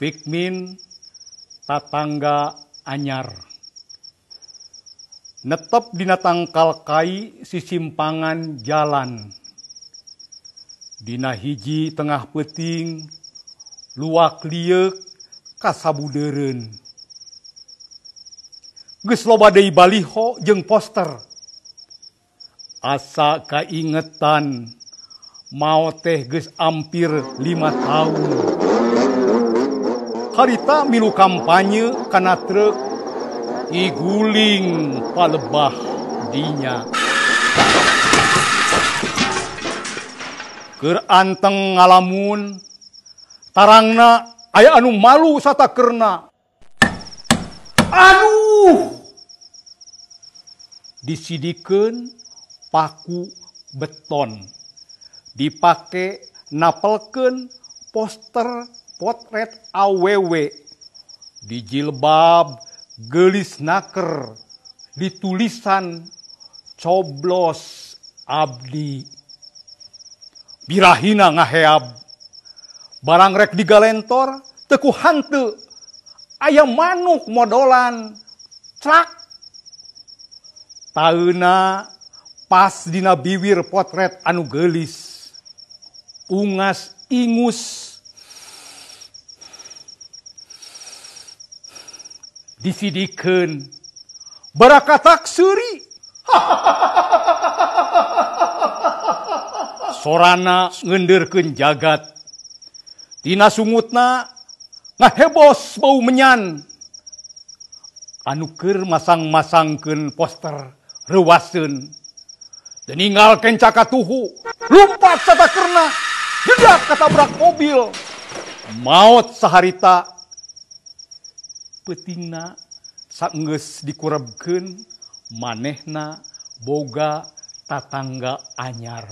Fikmin tatangga anyar. Netep dina tangkal kai sisimpangan jalan. Dina hiji tengah peuting luak lieuk kasabudeureun. Geus loba deui baliho jeung poster. Asa kaingetan maot teh geus ampir 5 tahun. Harita milu kampanye kana truk iguling palebah dinya. Keur anteng ngalamun tarangna aya anu malu satakerna. Aduh, disidikeun paku beton, dipake napelkeun poster potret awewe, dijilbab geulis naker, ditulisan coblos abdi. Birahina ngaheab, barang rek digalentor teu ku hanteu, aya manuk modolan, crak. Taeuna pas dina biwir potret anu geulis, ungas ingus. Disidikeun, barakatak seuri. Sorana ngendeurkeun jagat. Tina sungutna ngahebos bau menyan. Anu keur masang-masangkeun poster reuwaseun. Deninggal kenca katuhu, lumpat satakerna, jedak katabrak mobil. Maot saharita. Peutingna saenggeus dikurebkeun, manehna boga tatangga anyar.